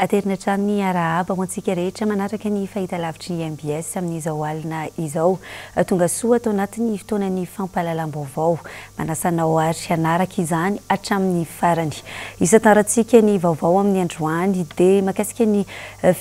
Aterina hatrany ny arahaba ho antsika rehetra manaraka ny fahitalavitry ny mbs amin'izao alina izao. Tonga soa ato anatin'ny fotoanan'ny fampahalalam-baovao. Manasa anao ary hanaraka izany hatramin'ny farany. Hisantarantsika ny vaovao amin'ny androany dia mahakasika ny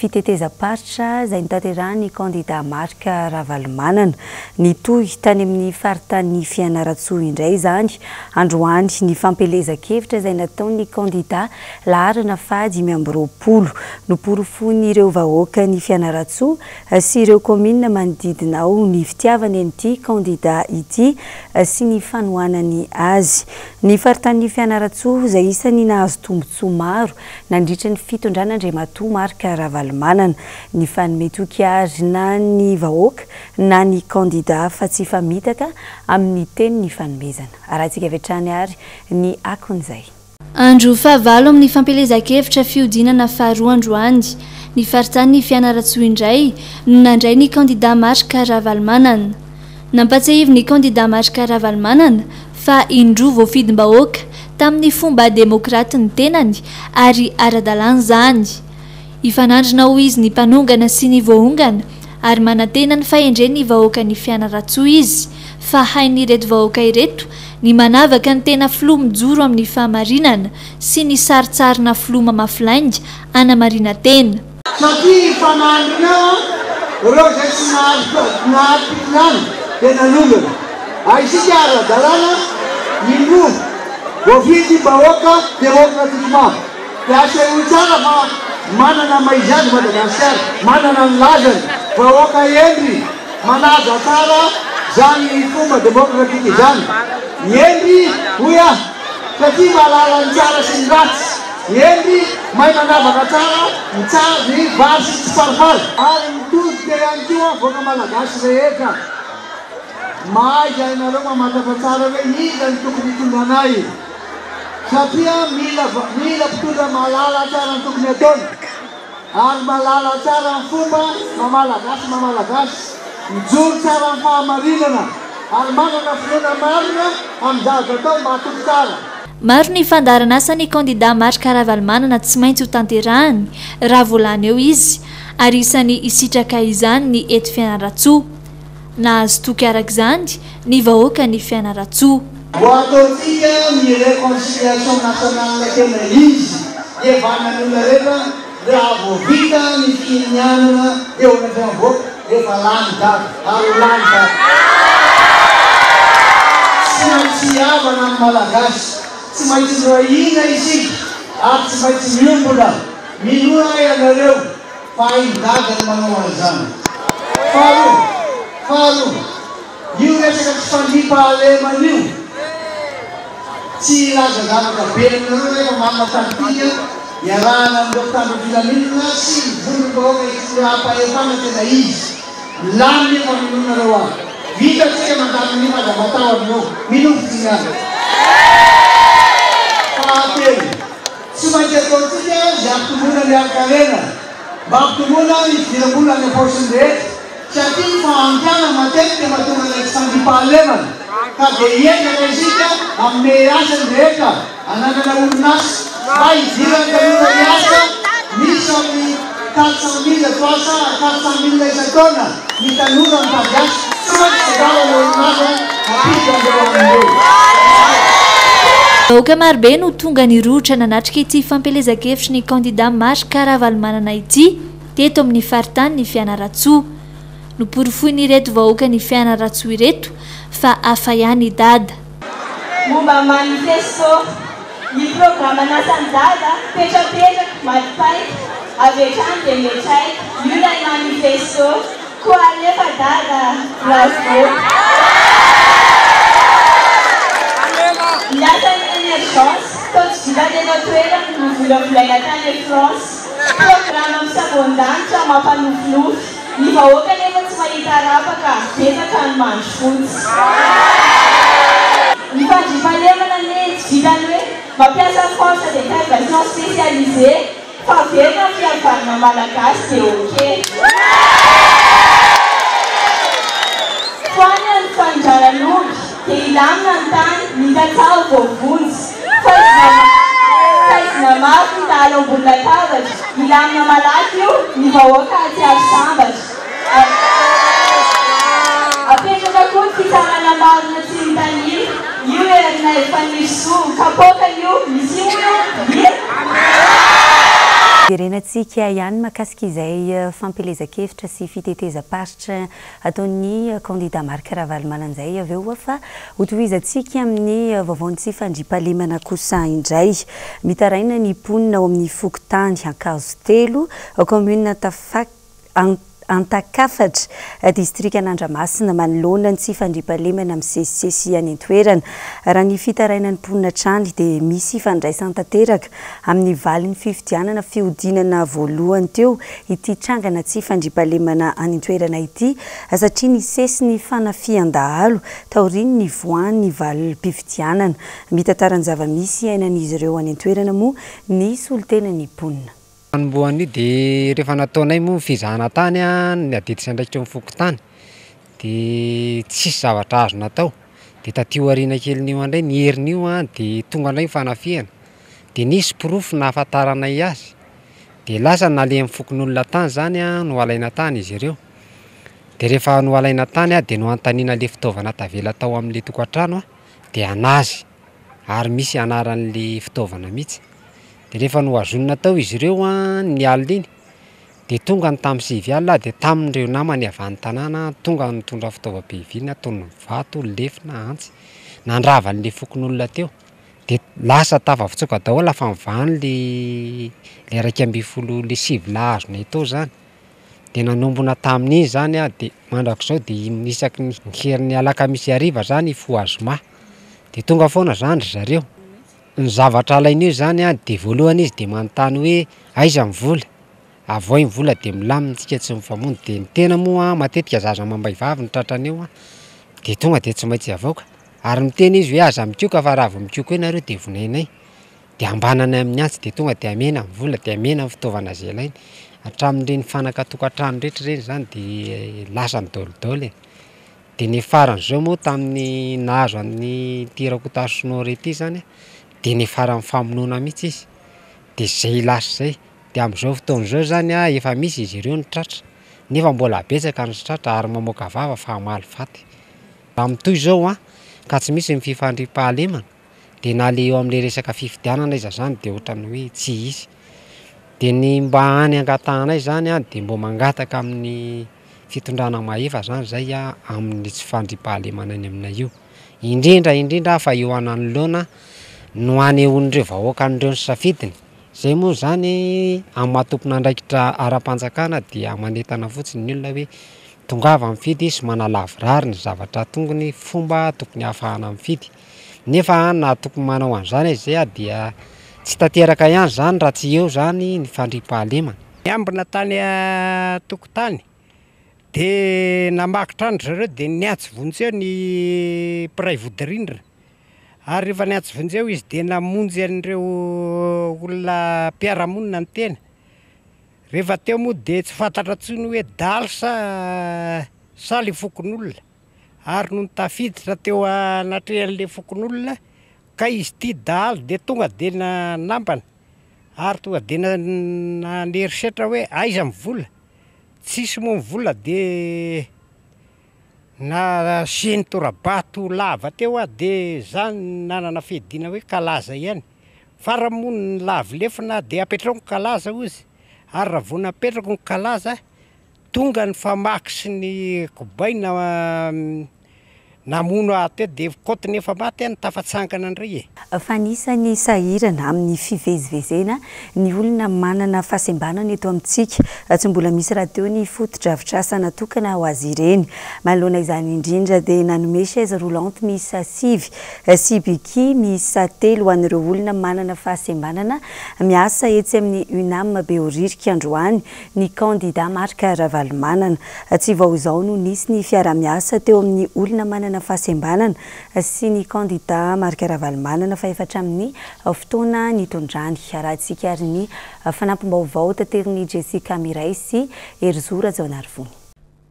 fitetezam-paritra izay notanterahin'ny kandida Marc Ravalomanana. Nitohy tany amin'ny faritanin'i Fianarantsoa indray izany androany ny fampielezan-kevitra izay nataon'ny kandida laharana faha 25. Noporofoin'ireo vahoakan'i Fianarantsoa sy ireo kaominina manodidina ao ny fitiavany an'ity kandida ity sy ny fanohanany azy. Ny faritanin'i Fianarantsoa izay isan'ny nahazo tombontsoa maro nandritra ny fitondran'Andriamatoa Marc Ravalomanana. Nifanome toky àry na ny vahoaka na ny kandida fa tsy hifamitaka amin'ny teny nifanomezana. Arahintsika avy hatrany àry ny akon'izay. Andro fahavalo amin'ny fampielezan-kevitra fihodinana faharoa androany. Ny faritanin'i Fianarantsoa indray no nandray ny kandida Marc Ravalomanana. Nampatsiahivin'ny kandida Marc Ravalomanana fa indroa voafidim-bahoaka tamin'ny fomba demokraty ny tenany ary ara-dalàna izany. Hifanandrina hoy izy ny mpanongana sy ny voaongana ary manantena ny fahendren'ny vahoakan'i Fianarantsoa izy fa hain'ireto vahoaka ireto ny manavaka ny tena filoha mijoro amin'ny fahamarinana sy ny sarintsarina filoha mamafy lainga hanamarina-tena. Satria hifanandrina ireo izay tsy nahazo fitondrana dia nanongana. Ary isika ara-dalàna indroa voafidy bahoaka démocratiquement. Dia asehoy tsara fa manana maha izy azy Madagasikara, manana ny lazany, vahoaka hendry, manaja tsara izany fomba demokratika izany. Ny hendry hoy aho satria mahalala ny tsara sy ny ratsy, ny hendry mahay manavaka tsara ny tsara, ny vary sy ny tsiparifary. Ary mitodika ihany koa vahoaka Malagasy rehetra, mahaiza ianareo mamantatra tsara hoe iza no tokony hitondra anay. Satria mila mila mpitondra mahalala tsara ny tokony ataony ary mahalala tsara ny fomba maha Malagasy maha Malagasy, mijoro tsara amin'ny fahamarinana ary manana finoana marina amin'ny zavatra atao matoky tsara. Maro ny fandaharan'asan'ny kandida Marc Ravalomanana tsy maintsy ho tanterahany raha vao lany eo izy ary isan'ny hisitraka izany ny eto Fianarantsoa. Nahazo toky araka izany ny vahoakan'i Fianarantsoa. Ho ataontsika ny reconciliation nationale tena izy hihavanan'ny olona rehetra raha vao vita ny finianana eo anatrehan'ny vahoaka efa lany dada ary ho lany dada. Tsy maintsy hihavana ny Malagasy, tsy maintsy miray hina isika ary tsy maintsy miombona. Minoa ahy ianareo. Fa hain'i Dada ny manao an'izany. Faharoa, faharoa, io resaka tsy fandriampahalemana io, tsy hilaza zavatra be aminareo aho fa manana taktika iarahana amin'ireo mpitandro ny filaminana sy ny vondrom-bahoaka itondram-pahefana tena izy. Milamina io fa minoa nareo aho. Vita tsika mandamina an'io fa aza matahotra nareo. Minoa fotsiny ihany. Fahatelo. Tsy maintsy ataontsika izay hampitomboana ny harin-karena, mba hampitomboana ny fidiram-bola any am-paosin'ny rehetra, satria ny fahantrana matetika mahatonga ilay tsy fandriampahalemana, ka dia hiezaka isika hanome asa ny rehetra, hanangana orinasa, mba hidiran'ny tanora hiasa, misy amin'ny 400 mille, 300 à 400 mille isan-taona. Ny tanora mitady asa, tsy maintsy tadiavana orinasa hampiditra an'ireo amin'ireo. Vahoaka marobe no tonga nirohotra nanatrika ity fampielezan-kevitry ny kandida Marc Ravalomanana ity teto amin'ny faritanin'i Fianarantsoa. Noporofoin'ireto vahoakan'i Fianarantsoa ireto fa hafa ihany i Dada. Momba ny manifesto, ny programan'asan'i Dada, petrapetraka, maty paika, avy hatrany dia miantraika, io ilay manifesto, koa alefa Dada a! Bravo! Ny asan'ny Energence, toa tsy vita teny an-toerana, novolavolaina tany France, programa misavoan-danitra mampanofinofy. Ny vahoaka anefa tsy mahita rapaka, betsaka ny mandry fotsy. Ny fandriampahalemana anie tsy vitan'ny hoe mampiasa force d'intervention spécialisée fa averina ny fihavanana malagasy dia ok. Foanana ny fanondranan'omby dia hilamina ny tany, ny tantsaha voavonjy. Faizina mafy ny dahalo ambony latabatra. Milamina malaky io, ny vahoaka hahatsiaro sambatra. Apetraka koa ny fitsarana marina tsy mitanila. Io Ernaivo Fanirisoa, kapoaka io, misy io io, ia? Hiverenantsika ihany mahakasika izay fampielezan-kevitra sy fitetezam-paritra ataon'ny kandida Marc Ravalomanana izay avy eo fa hotohizantsika amin'ny vaovaon'ny tsy fandriampahalemana kosa indray. Mitaraina ny mponina ao amin'ny fokontany Ankazotelo, kaominina Antakafatra, distrikan'Andramasina manoloana ny tsy fandriampahalemana misesisesy any an-toerana. Raha ny fitarainan'ny mponina hatrany dia misy ifandraisany tanteraka amin'ny valin'ny fifidianana fihodinana voalohany teo ity trangana tsy fandriampahalemana any an-toerana ity satria nisesy ny fanafihan-dahalo taorian'ny nivoahan'ny valim-pifidianana. Mitantara ny zava-misy iainan'izy ireo any an-toerana moa ny solontenan'ny mponina. Fanombohan'io dia rehefa nataonay moa ny fizahana tany, ny adidy sy andraikitry ny fokontany dia tsisy zavatra azo natao, dia taty aoriana kelin'io indray ny herin'io dia tonga indray ny fanafihana, dia nisy porofo nahafantaranay azy, dia lasa nalehan'ny fokonolona tany zany nohalaina tany izy ireo, dia rehefa nohalaina tany dia nohantaniana le fitaovana tavela tao amin'le tokantrano dia anazy ary misy anaran'le fitaovana mihitsy. Dia rehefa nohazonina tao izy ireo an, ny alina iny, dia tonga ny tamin'ny 9 alina dia tamin'ireo namany avy any tanàna tonga nitondra fitaovam-piadiana toy ny vato, lefona, antsy, nandrava an'ilay fokonolona teo. Dia lasa tafavitsoka daholo fa nivahany le le 11 le 9 lahy azonay tao izany. Dia nanombona tamin'iny izany aho dia mandrak'izao dia isaky ny herin'ny alakamisy hariva izany hifoha zoma. Dia tonga foana izany ry zareo. Ny zavatra alainy eo izany an, dia voalohany izy dia manontany hoe aiza ny vola? Avoay ny vola dia milamina tsika tsy mifamono, dia ny tena moa an matetika zaza amam-behivavy no tratrany eo an, dia tonga dia tsy maintsy avoaka, ary miteny izy hoe aza mikoka fa raha vao mikoka eo nareo dia vonoinay, dia ambanany amin'ny antsy dia tonga dia amena ny vola dia amena ny fitaovana izay ilainy, hatramin'ireny fanaka tokantrano rehetra ireny izany dia lasany daholo e. Dia ny faran'izao moa tamin'ny nahazo an'ity Rakotoarison ity izany dia ny faran'ny famonoana mihitsy izy, dia izay lasa izay, dia amin'izao fotoana izao izany an efa misy izy ireo no tratra, nefa mbola betsaka ny tsy tratra ary mamoaka vava fa hamaly faty. Raha mitohy izao an, ka tsy misy ny fifandriampahalemana, dia na le eo amin'le resaka fifidianana aiza izany dia ohatran'ny hoe tsy hisy. Dia ny mba hany angatahanay izany an, dia mbô mangataka amin'ny fitondrana mahefa izany izay an, amin'ny tsy fandriampahalemana any aminay io. Indrindra indrindra fa eo ananoloana no anehoan'ireo vahoaka an'ireo ny safidiny. Izay moa izany amin'ny maha tompon'andraikitra ara-panjakana dia manentana fotsiny ny olona hoe tongava mifidy sy manalavorary ny zavatra tongony fomba tokony hahafahana mifidy. Nefa na tokony manao an'izany aza izay dia tsy tanteraka ihany izany raha tsy eo izany ny fandriampahalemana. Niambina tany an-tokotany dia namaky trano ry zareo dia niantso vonjeo ny mpiray vodirindrina ary rehefa niantso vonjeo izy dia namonjy an'ireo olona mpiara-monina ny tena, rehefa teo moa dia tsy fantatra intsony hoe dahalo sa sa le fokonolona. ary nony tafiditra teo anatrehan'le fokonolona kay izy ity dahalo de tonga de nanambana ary tonga de nanery setra hoe aiza ny vola, tsisy moa ny vola de nasiany tora-bato lava teo aho de za nanana fiadiana hoe kalaza ihany, farany moa nilavo lefona de apetrao ny kalaza hozy ary raha vao napetrako ny kalaza Tonga ny famaky sy ny kobay na namono ahy teo dia kaotiny efa maty aho no tafatsangana indray e. Fa anisan'ny sahirana amin'ny fivezivezena ny olona manana fahasembanana eto amintsika. Tsy mbola misy rahateo ny fotodrafitrasa natokana ho azy ireny. Manoloana izany indrindra dia nanome chaise roulante miisa 9 sy biki miisa 3 ho an'ireo olona manana fahasembanana miasa etsy amin'ny UNAM Behoririka androany ny kandida Marc Ravalomanana. Tsy vao izao no nisy ny fiaraha-miasa teo amin'ny olona manana fahasembanana sy ny kandida Marc Ravalomanana fa efa hatramin'ny fotoana nitondrany. Arahantsika ary ny fanampim-baovao taterin'i Jessica Miray sy Herizo Rajaonarivony.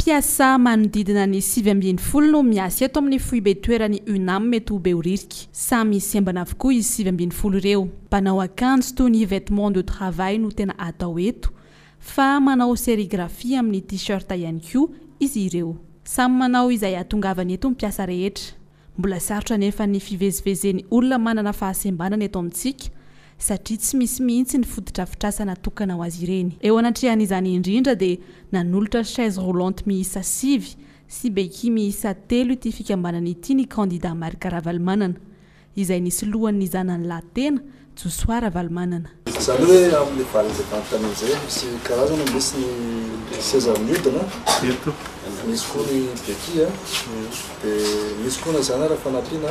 Mpiasa manodidina ny 19 no miasa eto amin'ny foibe toeran'ny UNAM eto Behoririka. Samy sembana avokoa izy 19 ireo. Mpanao akanjo toy ny vêtements de travail no tena atao eto fa manao sérigraphie amin'ny t-shirt ihany koa izy ireo. Samy manao izay hahatongavany eto ny mpiasa rehetra. Mbola sarotra anefa ny fivezivezen'ny olona manana fahasembanana eto amintsika satria tsy misy mihitsy ny fotodrafitrasa natokana ho azy ireny. Eo anatrehan'izany indrindra dia nanolotra chaise roulante miisa sivy sy béquille miisa telo ity fikambanana ity ny kandida Marc Ravalomanana, izay nisoloan'ny zanany lahy tena, Josoa Ravalomanana. Izany hoe amin'ny valin'izay fanontaniana izay, misy karazana, misy ny seza mihodina, misy koa ny béquille, dia misy koa na izany ara fanampiana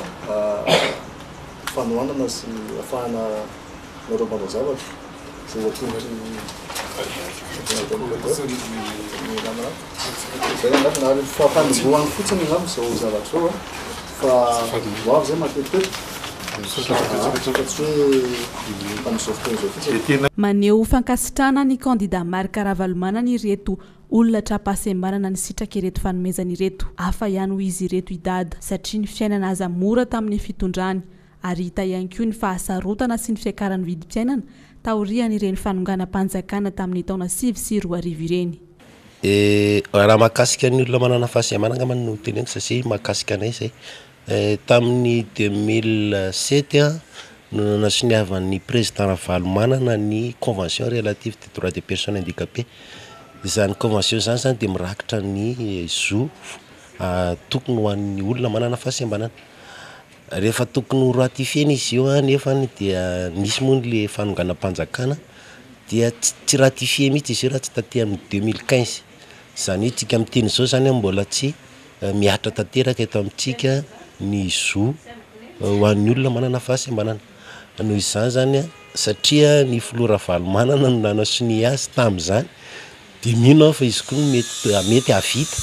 fanohanana sy ahafahana nareo manao zavatra izay atolotry ny namana. Izay angamba na ary fanombohany fotsiny angamba izao zavatra izao fa ho avy izay matetitetika fa tsy hoe amin'izao fotoana izao fotsiny. Maneho fankasitrahana ny kandida Marc Ravalomanana ireto olona tra-pahasembanana nisitraka ireto fanomezana ireto. Hafa ihany hoy izy ireto i Dada satria ny fiainana aza mora tamin'ny fitondrany ary hita ihany koa ny fahasarotana sy ny fiakaran'ny vidim-piainana taorian'ireny fanonganam-panjakana tamin'ny taona 2009 ireny. Raha mahakasika ny olona manana fahasembanana angamba no teneniko satria mahakasika anay izay. Tamin'ny 2007 no nanasoniavan'ny président Ravalomanana ny convention relative des droits des personnes handicapées. Izany convention izany zany dia mirakitra ny zo tokony ho an'ny olona manana fahasembanana. Rehefa tokony ho ratifier-na izy io nefa dia nisy moa le fanonganam-panjakana dia tsy ratifier mihitsy izy io raha tsy taty amin'ny 2015. Izany hoe tsika miteny izao zany mbola tsy mihatra tanteraka eto amintsika ny zo ho an'ny olona manana fahasembanana. Noho izany zany satria ny filoha Ravalomanana no nanasonia azy tamin'izany dia mino aho fa izy koa mety mety hahavita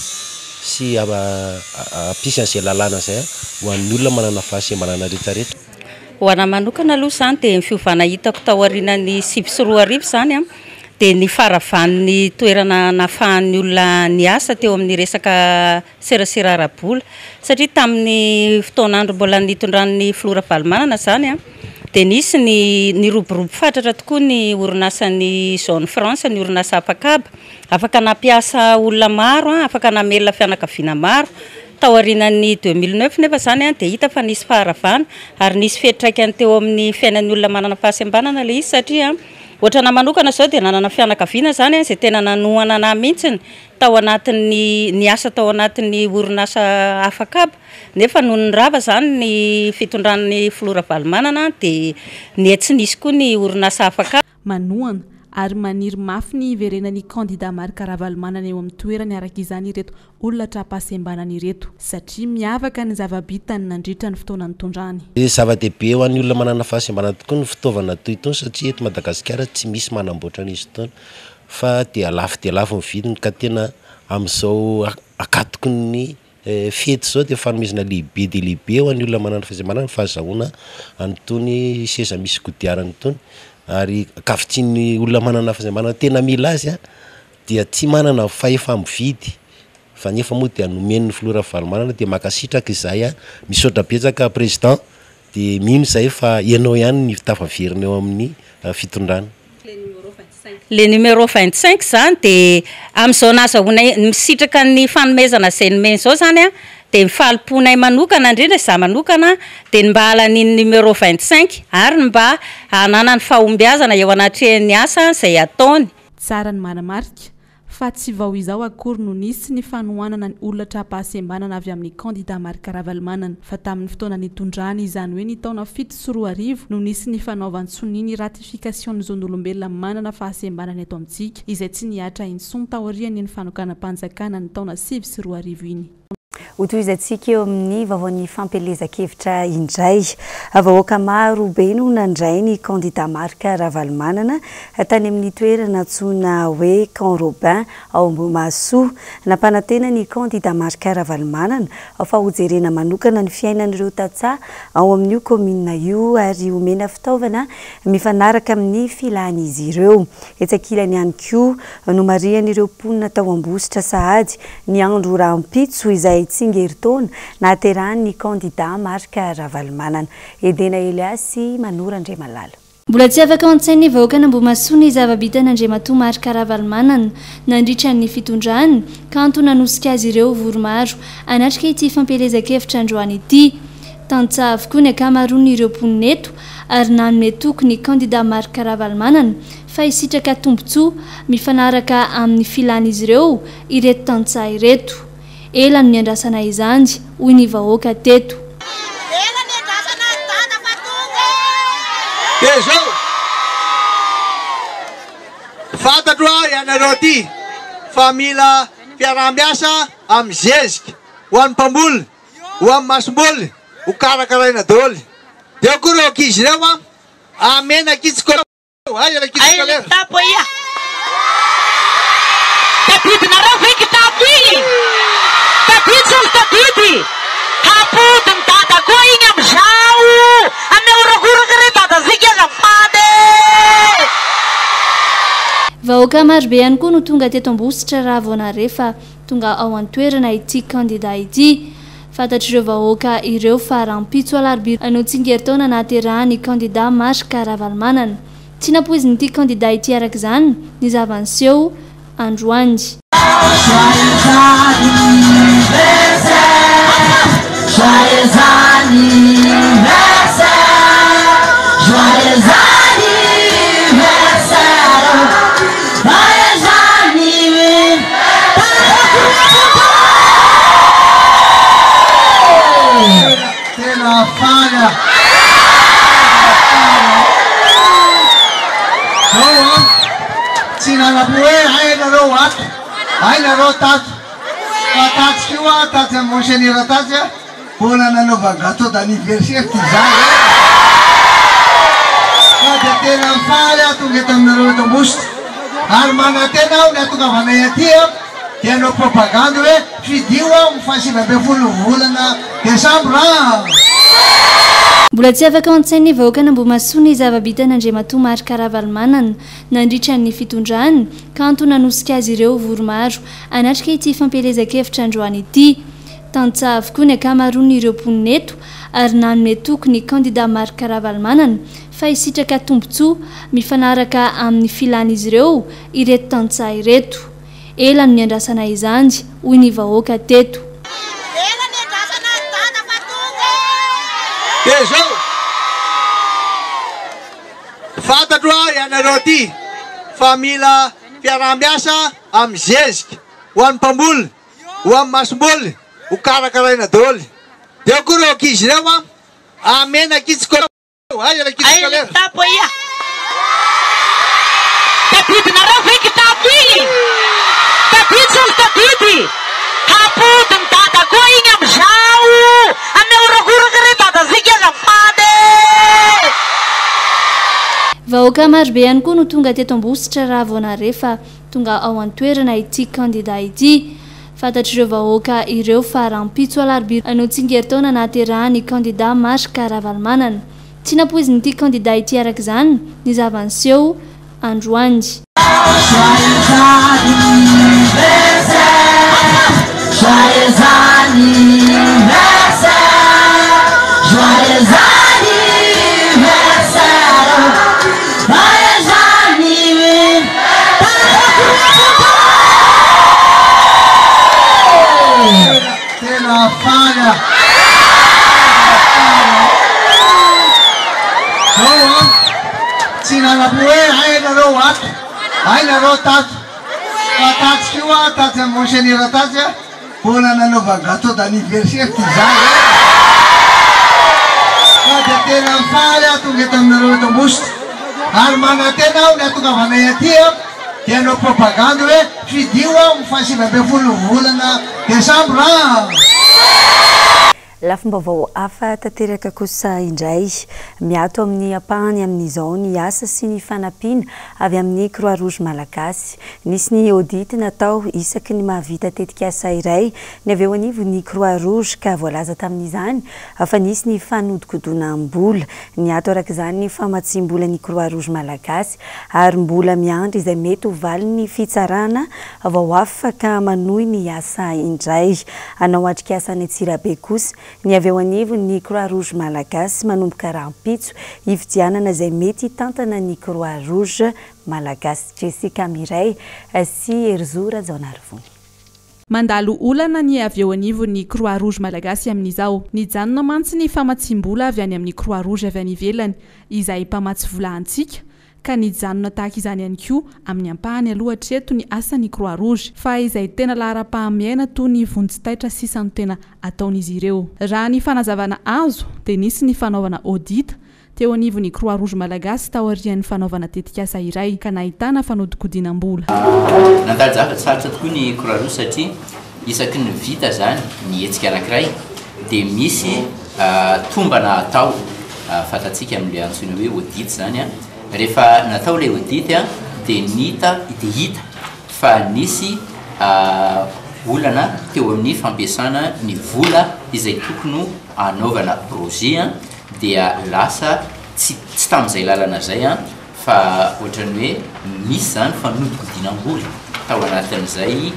sy hampisy an'izay lalàna izay ho an'ny olona manana fahasembanana rehetrarehetra. Ho anahy manokana aloha izany dia ny fiovana hitako tao aorianan'ny 2009 izany dia ny faharavan'ny toerana nahafahan'ny olona niasa teo amin'ny resaka serasera ara-bola satria tamin'ny fotoan'andro mbola nitondran'ny filoha Ravalomanana izany dia nisy ny niroborobo fatratra tokoa ny orinasan'ny Zone France, ny orinasa afakaba, afaka nampiasa olona maro, afaka namelona fianakaviana maro. Tao aorianan'ny 2009 nefa izany dia hita fa nisy faharavana ary nisy fiantraikany teo amin'ny fiainan'ny olona manana fahasembanana ilay izy satria ohatrana manokana izao dia nanana fianakaviana izany izay tena nanohana anahy mihitsiny tao anatin'ny niasa tao anatin'ny orinasa afakaba nefa nony nirava izany ny fitondran'ny filoha Ravalomanana dia niha tsy nisy koa ny orinasa afakaba. Manohana ary maniry mafy ny hiverenan'ny kandida Marc Ravalomanana eo amin'ny toerany araka izany ireto olona tra-pahasembanana ireto satria miavaka ny zava-bitany nandritra ny fotoana nitondrany. Zava-dehibe ho an'ny olona manana fahasembanana tokoa ny fitaovana toy itony satria eto Madagasikara tsy misy manamboatra an'izy itony fa dia lafo dia lafo ny vidiny ka tena amin'izao ankatoky ny fety izao dia fanomezana lehibe dia lehibe ho an'ny olona manana fahasembanana ny fahazahoana an'itony seza misy kodiarana itony ary ankavitsian'ny olona manana fahasembanana tena mila azy dia tsy manana fahefa-mividy fa nefa moa dia nomen'ny filoha Ravalomanana dia mankasitraka izahay, misaotra betsaka président dia mino izahay fa ianao ihany no tafaverina eo amin'ny fitondrana. Le numéro 25 izany dia amin'izao nahazahoanay misitraka ny fanomezana izay nomeny izao izany an, dia ny falim-ponay manokana indrindra izaho manokana dia ny mba hahalaniany numéro 25 ary ny mba hananany fahombiazana eo anatrehan'ny asa izay ataony. Tsara ny manamarika fa tsy vao izao akory no nisy ny fanohanana ny olona tra-pahasembanana avy amin'ny kandida Marc Ravalomanana fa tamin'ny fotoana nitondrany izany hoe ny taona 2007 no nisy ny fanaovan-tsonia ny ratification ny zon'olombelona manana fahasembanana eto amintsika izay tsy nihatra intsony taorian'iny fanonganam-panjakana ny taona 2009 iny. Hotohizantsika eo amin'ny vaovaon'ny fampielezan-kevitra indray. Vahoaka maro be no nandray ny kandida Marc Ravalomanana tany amin'ny toerana antsoina hoe Camp Robin ao Ambohimahasoa. Nampanantena ny kandida Marc Ravalomanana fa hojerena manokana ny fiainan'ireo tantsaha ao amin'io kaominina io ary homena fitaovana mifanaraka amin'ny filan'izy ireo. Etsy ankilany ihany koa, nomarihan'ireo mponina tao Ambositra sahady ny andro rahampitso izay tsingerin-taona nahaterahan'ny kandida Marc Ravalomanana. Edena Elias sy Manoro Andriamalala. Mbola tsy afaka ao an-tsain'ny vahoakan'Ambohimahasoa ny zava-bitan'Andriamatoa Marc Ravalomanana nandritra ny fitondrany ka antony nanosika azy ireo vory maro hanatrika ity fampielezan-kevitra androany ity. Tantsaha avokoa ny ankamaroan'ireo mponina eto ary nanome toky ny kandida Marc Ravalomanana fa hisitraka tombontsoa mifanaraka amin'ny filan'izy ireo ireto tantsaha ireto. Ela no niandrasana izany, hoy ny vahoaka teto. Ela niandrasana an'i Dada fa tonga e! Dia izao, fantatro aho ianareo aty fa mila fiaraha-miasa amin'ny zezika ho an'ny mpamboly, ho amin'ny masomboly, ho karakaraina daholo. Dia eo koa ireo ankizy ireo an, amena ankizy Aiza ny kitapo ia? Tadidinareo ve kitapo iny? Tadidy sa tsy tadidy? Hampodin'i dada koa iny amizao! Andeha horahoraka re dada zika azafady e! Vahoaka marobe ihany koa no tonga teto Ambositra raha vao nahare fa tonga ao an-toerana ity kandida ity. Fantatr'ireo vahoaka ireo fa rahampitso alarobia no tsingerin-taona nahaterahan'ny kandida Marc Ravalomanana. Tsy nampoizin'ity kandida ity araka izany ny zava-niseho androany. Joyeux anniversaire, joyeux anniversaire, joyeux anniversaire, joyeux anniversaire. Tena faly aho. Zao an, tsy nanam-po hoe hay nareo ato, hay nareo tato. Fa tatsy koa, tatsy amin'ny Monseigneur tatsy an, Mbola nanaovany gâteau d'anniversaire ty zaza e! Fa dia tena faly aho tonga eto aminareo eto Ambositra. Ary manantena aho ny hatongavanay aty an, dia hanao propagande hoe fidio aho amin'ny faha 19 volana desambra an! Mbola tsy afaka ao an-tsain'ny vahoakan'Ambohimahasoa ny zava-bitan'Andriamatoa Marc Ravalomanana nandritra ny fitondrany, kanto nanosika azy ireo vory maro hanatrika ity fampielezan-kevitra androany ity. Tantsaha avokoa ny ankamaroan'ireo mponina eto ary nanome toky ny kandida Marc Ravalomanana fa hisitraka tombontsoa mifanaraka amin'ny filan'izy ireo ireto tantsaha ireto. Ela no niandrasana izany, hoy ny vahoaka teto. Ela niandrasana an'i Dada fa tonga e! Dia izao, fantatro aho ianareo aty fa mila fiaraha-miasa amin'ny zezika ho an'ny mpamboly ho amin'ny masomboly ho karakaraina daholo. Dia eo koa ireo ankizy ireo an, amena ankizy scolaire, aiza ilay ankizy Aiza scolaire? kitapo ia? Tadidinareo ve kitapo iny? Tadidy sa tsy tadidy? Hampodin'i dada koa iny amizao! Andeha horahoraka re dada zika azafady e! Vahoaka marobe ihany koa no tonga teto Ambositra raha vao nahare fa Tonga ao an-toerana ity kandida ity. Fantatr'ireo vahoaka ireo fa rahampitso alarobia no tsingerin-taona nahaterahan'ny kandida Marc Ravalomanana. Tsy nampoizin'ity kandida ity araka izany ny zava-niseho androany. Joyeux anniversaire, joyeux anniversaire, joyeux anniversaire, joyeux anniversaire. Tena faly aho. Zao an, tsy nanam-po hoe hay nareo ato, hay nareo tato. Fa tatsy koa, tatsy amin'ny Monseigneur tatsy an, Mbola nanaovany gâteau d'anniversaire ty zaza e! Fa dia tena faly aho tonga eto aminareo eto Ambositra. Ary manantena aho ny hatongavanay aty an, dia hanao propagande hoe fidio aho amin'ny faha 19 volana desambra an! Lafim-baovao hafa tanteraka kosa indray. Miato amin'ny ampahany amin'izao ny asa sy ny fanampiana avy amin'ny Croix Rouge Malagasy. Nisy ny audit natao isaky ny mahavita tetikasa iray ny avy eo anivon'ny Croix Rouge ka voalaza tamin'izany fa nisy ny fanodikodonam-bola. Niato araka izany ny famatsiam-bola ny Croix Rouge Malagasy ary mbola miandry izay mety ho valin'ny fitsarana vao afaka manohy ny asa indray. Hanao atrikasa any Antsirabe kosa ny avy eo anivon'ny Croix Rouge Malagasy manomboka rahampitso hifidianana izay mety hitantana ny Croix Rouge Malagasy. Jessica Mireille sy Herizo Rajaonarivony. Mandalo olana ny avy eo anivon'ny Croix Rouge Malagasy amin'izao. Nijanona mantsy ny famatsiam-bola avy any amin'ny Croix Rouge avy any ivelany izay mpamatsy vola antsika ka nijanona tahaka izany ihany koa amin'ny ampahany aloha hatreto ny asan'ny Croix Rouge fa izay tena laharam-pahamehana toa ny vonjy taitra sisa no tena ataon'izy ireo. Raha ny fanazavana azo dia nisy ny fanaovana audit teo anivon'ny Croix Rouge Malagasy taorian'ny fanaovana tetikasa iray ka nahitana fanodikodinam-bola. Nandalo zava-tsarotra tokoa ny Croix Rouge satria isaky ny vita izany ny hetsika anankiray dia misy tombana atao fantatsika amin'ilay antsoina hoe audit izany an, rehefa natao ilay audit an dia nita dia hita fa nisy olana teo amin'ny fampiasana ny vola izay tokony hanaovana projet an dia lasa tsy tsy tamin'izay lalana izay an fa ohatran'ny hoe misy izany fanodikodinam-bola tao anatin'izay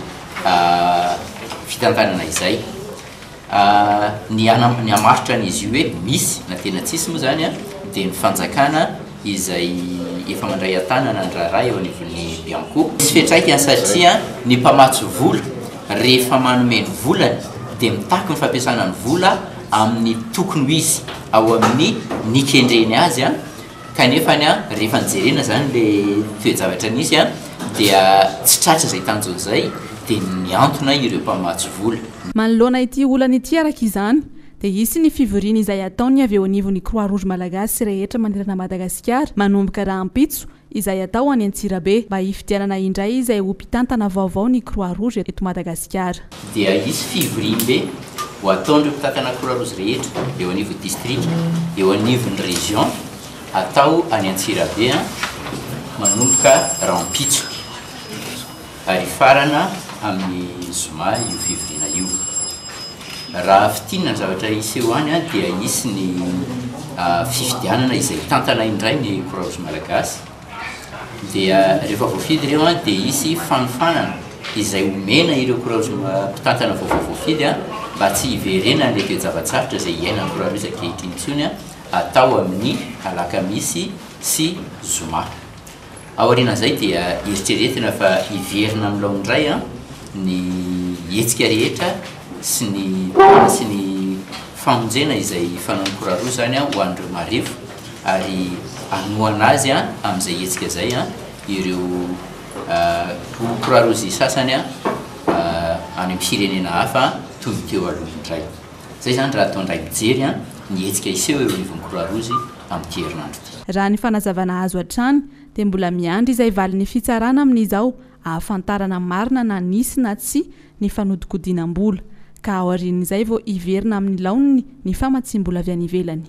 fitantanana izay. Ny ny hamaritra an'izy io hoe misy na tena tsisy moa izany an, dia ny fanjakana izay efa mandray an-tanana ny raharaha eo anivon'ny Bianco. Misy fiantraikany satria ny mpamatsy vola rehefa manome ny volany dia mitaky ny fampiasana ny vola amin'ny tokony ho izy ao amin'ny nikendreny azy an, Kanefa ny an, rehefa nojerena izany ilay toe-javatra nisy an, dia tsy tratra izay tanjona izay, dia nihantona ireo mpamatsy vola. Manoloana ity olana ity araka izany, dia hisy ny fivoriana izay hataon'ny avy eo anivon'ny Croix Rouge Malagasy rehetra manerana Madagasikara manomboka rahampitso izay hatao any Antsirabe mba hifidianana indray izay ho mpitantana vaovao ny Croix Rouge eto Madagasikara. Dia hisy fivoriambe ho ataon'ireo mpitantana Croix Rouge rehetra eo anivon'ny distrika, eo anivon'ny région, atao any Antsirabe manomboka rahampitso ary hifarana amin'ny zoma io fivoriana io. Raha fintinina ny zavatra hiseho any dia hisy ny fifidianana izay hitantana indray ny Croix Rouge Malagasy. Dia rehefa voafidy ireo dia hisy fanofanana izay omena ireo Croix Rouge mpitantana vaovao voafidy mba tsy hiverenan'ilay toe-java-tsarotra izay iainan'ny Croix Rouge ankehitriny intsony atao amin'ny alakamisy sy zoma. Aorianan'izay dia eritreretina fa hiverina amin'ny laoniny indray ny hetsika rehetra sy ny sy ny famonjena izay fanaon'ny Croix Rouge izany ho an'ireo marefo ary hanohana azy amin'izay hetsika izay ireo Croix Rouge sasany any amin'ny firenena hafa toy ny teo aloha indray. Izay izany raha atao indray mijery ny hetsika hiseho eo anivon'ny Croix Rouge amin'ity herinandro ity. Raha ny fanazavana azo hatrany dia mbola miandry izay valin'ny fitsarana amin'izao ahafantarana marina na nisy na tsia ny fanodikodinam-bola, ka aorian'izay vao hiverina amin'ny laoniny ny famatsiam-bola avy any ivelany.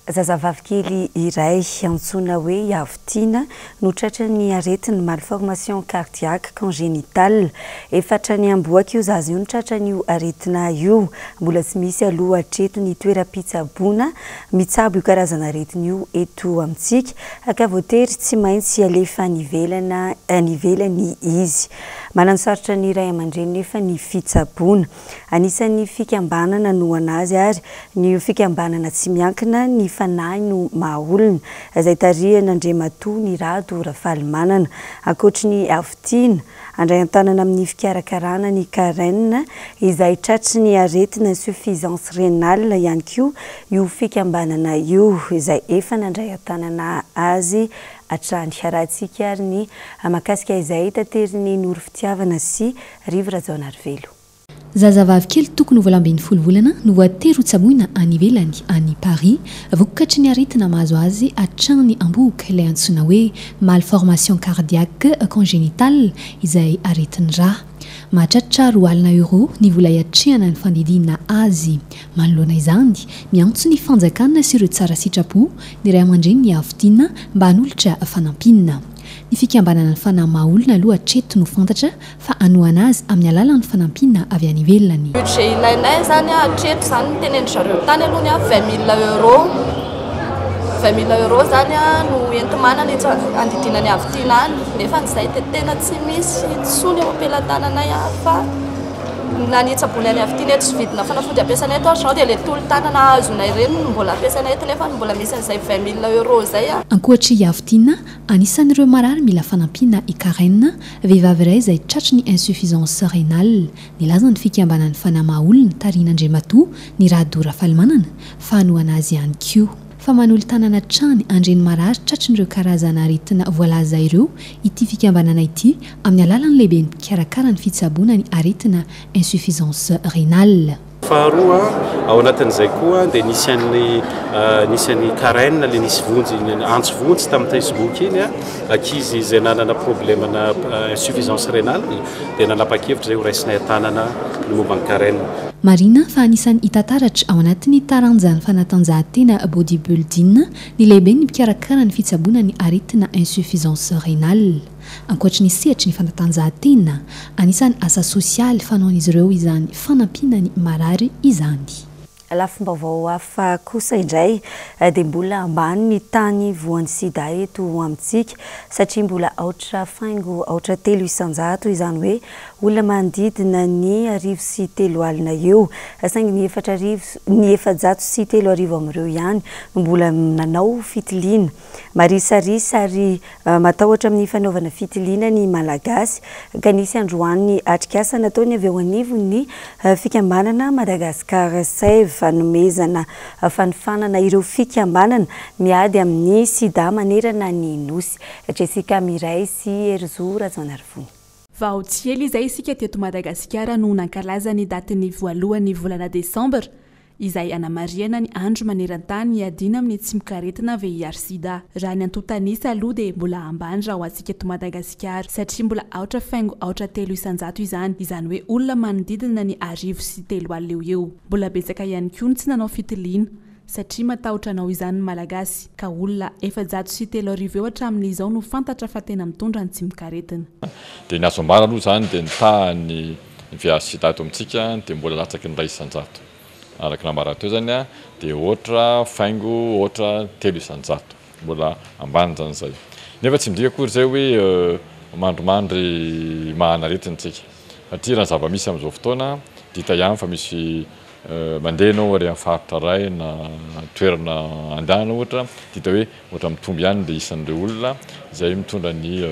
Zazavavy kely iray antsoina hoe Iavotiana no tratran'ny aretina malformation cardiaque congénitale. Efa hatrany ambohoka io zaza io no tratran'io aretina io. Mbola tsy misy aloha hatreto ny toeram-pitsaboana mitsabo io karazana aretina io eto amintsika ka voatery tsy maintsy alefa any ivelana any ivelany izy. Mananosarotra ny ray aman-dreny nefa ny fitsaboana. Anisan'ny fikambanana nanohana azy ary ny fikambanana tsy miankina Ny Fanahy no Maha Olona, izay tarihan'Andriamatoa Nirado Rafalimanana. Ankoatry ny Avotiana, handray an-tanana amin'ny fikarakarana ny Karen izay tratry ny aretina insuffisance rénale ihany koa io fikambanana io, izay efa nandray an-tanana azy hatrany. Arahantsika ary ny mahakasika izay taterin'i Noro Fitiavana sy Rivo Rajaonarivelo. Zazavavy kely tokony ho 18 volana no voatery hotsaboina any ivelany, any Paris, vokatry ny aretina mahazo azy hatrany am-bohoka, ilay antsoina hoe malformation cardiaque congénitale, izay aretin'ny ra. Mahatratra 20 euros ny vola hiatrehana ny fandidiana azy. Manoloana izany, miantso ny fanjakana sy ireo tsara sitrapo ny ray aman-drenin'i Avotiana mba hanolotra fanampiana. Ny fikambanana ny Fanahy Maha Olona aloha hatreto no fantatra fa hanohana azy amin'ny alalan'ny fanampiana avy any ivelany. Budget ilainay izany hatreto izany ny tenenin-dry zareo tany aloha ny 20 mille euros, 20 mille euros izany no enti-manana handidiana ny Avotiana any nefa izay dia tena tsy misy intsony eo am-pelatananay fa na ny hitsaboana ny Avotiana eto sy vidina fanafody ampiasainay eto ary izao dia ilay tolo-tanana azonay ireny no mbola ampiasainay eto nefa mbola misy an'izay 20 mille euros izay. Ankoatr'i Avotiana, Anisan'ireo marary mila fanampiana i Karen, vehivavy iray izay tratry ny insuffisance rénale. Nilaza ny fikambanan'ny Fanahy Maha-olona, tarihin'Andriamatoa Ny Rado Rafalimanana, fa hanohana azy ihany koa. Fa manolo-tanana hatrany an'ireny marary tratrin'ireo karazana aretina voalaza ireo ity fikambanana ity amin'ny alalan'ny lehiben'ny mpikarakara ny fitsaboana ny aretina insuffisance rénale. Faharoa, ao anatin'izay koa dia nisy an'ny nisy an'i Karen ilay nisy vonjy antso vonjy tamin'ny Facebook iny, ankizy izay nanana problème-na insuffisance rénale dia nanapa-kevitra izay ho raisinay an-tanana ny momba an'i Karen. Marihina fa anisan'ny hita taratra ao anatin'ny taranjan'ny fanatanjahantena bodybuilding ny lehiben'ny mpikarakara ny fitsaboana ny aretina insuffisance rénale. Ankoatry ny sehatry ny fanatanjahantena, anisan'ny asa sosialy fanaon'izy ireo izany fanampiana ny marary izany. Lafim-baovao hafa kosa indray dia mbola ambany ny tany voan'ny sida eto amintsika satria mbola aotra faingo aotra 3% izany hoe olona manodidina ny 3100 eo saingy ny 4000 ny 3400 amin'ireo ihany no mbola nanao fitiliana. Marisarisa ary matahotra amin'ny fanaovana fitiliana ny Malagasy ka nisy androany ny atrikasa nataony avy eo anivon'ny fikambanana Madagascar Save fanomezana fanofanana ireo fikambanana miady amin'ny sida manerana ny Nosy. Jessica Miray sy Herizo Rajaonarivony. Vao tsy ela izay isika teto Madagasikara no nankalaza ny datin'ny voalohan'ny volana desambra, izay anamarihana ny andro maneran-tany iadiana amin'ny tsimokaretina VIH-Sida. Raha ny antontan'isa aloha dia mbola ambany raha ho antsika eto Madagasikara satria mbola aotra faingo aotra 3% izany, izany hoe olona manodidina ny 1030 eo ho eo. Mbola betsaka ihany koa ny tsy nanao fitiliana satria matahotra hanao izany ny Malagasy, ka olona 3400 eo hatramin'izao no fantatra fa tena mitondra ny tsimokaretina. Dia ny azo ambara aloha izany dia ny tahan'ny VIH-Sida eto amintsika dia mbola latsaky ny 1%. Araka ny nambarany teo izany dia ohatra faingo ohatra 3%. Mbola ambany izany izay. Nefa tsy midika akory izay hoe mandrimandry mahana aretina isika. Satria raha ny zava-misy amin'izao fotoana dia hita ihany fa misy mandeha ianao ary amin'ny faritra iray na toerana andehanana ohatra dia hita hoe Ohatra mitombo ihany ilay isan'ireo olona izay mitondra ny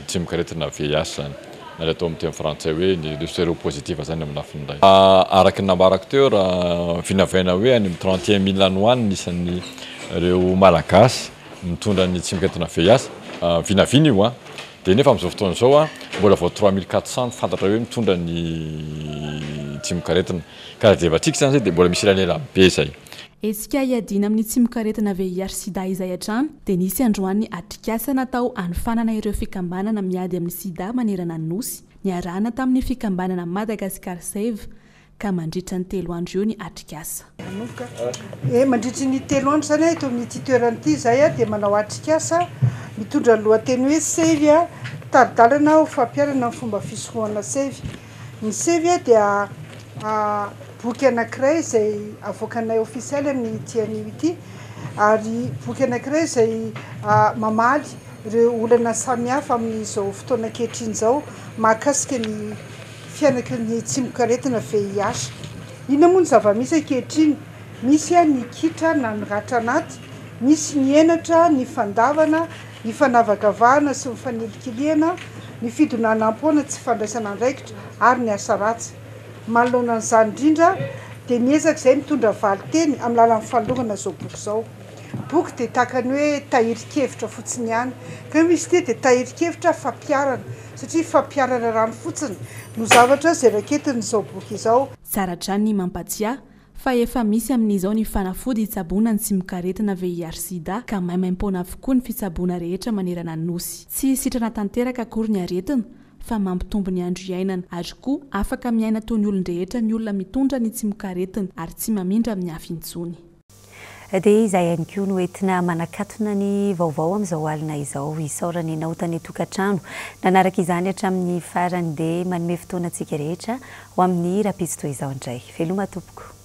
tsimokaretina VIH izany, na ilay atao amin'ny teny frantsay hoe ny le séropositif izany amin'ny lafiny iray. Araka ny nambarako teo, raha vinavaina hoe any amin'ny 31 mille any ho any ny isan'ireo Malagasy mitondra ny tsimokaretina VIH, vinavina io an, dia nefa amin'izao fotoana izao mbola vao 3400 no fantatra hoe mitondra ny tsimokaretina. Ka raha jerevantsika izany izay dia mbola misy elanelany be izay. Hetsika hiadiana amin'ny tsimokaretina VIH-Sida izay hatrany dia nisy androany atrikasa natao hanofanana ireo fikambanana miady amin'ny sida manerana ny Nosy, niarahana tamin'ny fikambanana Madagascar Save, ka mandritra ny telo andro eo ny atrikasa. Manomboka e, mandritry ny telo andro izany eto amin'ity toerana ity izahay dia manao atrikasa mitondra ny lohateny hoe Save, tari-dalana ho fampiharana ny fomba fisorohana Save. Ny Save dia boky anankiray izay avoakanay ofisialy amin'ity anio ity ary boky anankiray izay mamaly ireo olana samihafa amin'izao fotoana ankehitriny izao mahakasika ny fianaky ny tsimokaretina VIH. Inona moa ny zava-misy ankehitriny? Misy ny kitra na ny ratra anaty, misy ny henatra, ny fandavana, ny fanavakavahana sy ny fanilikilihana, ny fidonanam-poana tsy fandraisana andraikitra ary ny asa ratsy. Manoloana an'izany indrindra dia miezaka izahay mitondra valin-teny amin'ny alalan'ny fanolorana izao boky izao. boky dia tahaka ny hoe tahirin-kevitra fotsiny ihany. Kanefa izy ity dia tahirin-kevitra fampiharana, satria fampiharana rano fotsiny no zavatra izay raketin'izao boky izao. Tsara hatrany ny mampatsiahy fa efa misy amin'izao ny fanafody hitsaboana ny tsimokaretina VIH-Sida ka maimaimpoana avokoa ny fitsaboana rehetra manerana ny Nosy. Tsy sitrana tanteraka akory ny aretina fa mampitombo ny andro iainana ary koa afaka miaina toy ny olon-drehetra ny olona mitondra ny tsimokaretina ary tsy mamindra amin'ny hafa intsony. Dia izay ihany koa no entina manakatona ny vaovao amin'izao alina izao. Isaorana ianao tany an-tokantrano nanaraka izany hatramin'ny farany dia manome fotoana antsika rehetra ho amin'ny rahampitso toy izao indray. Veloma tompoko.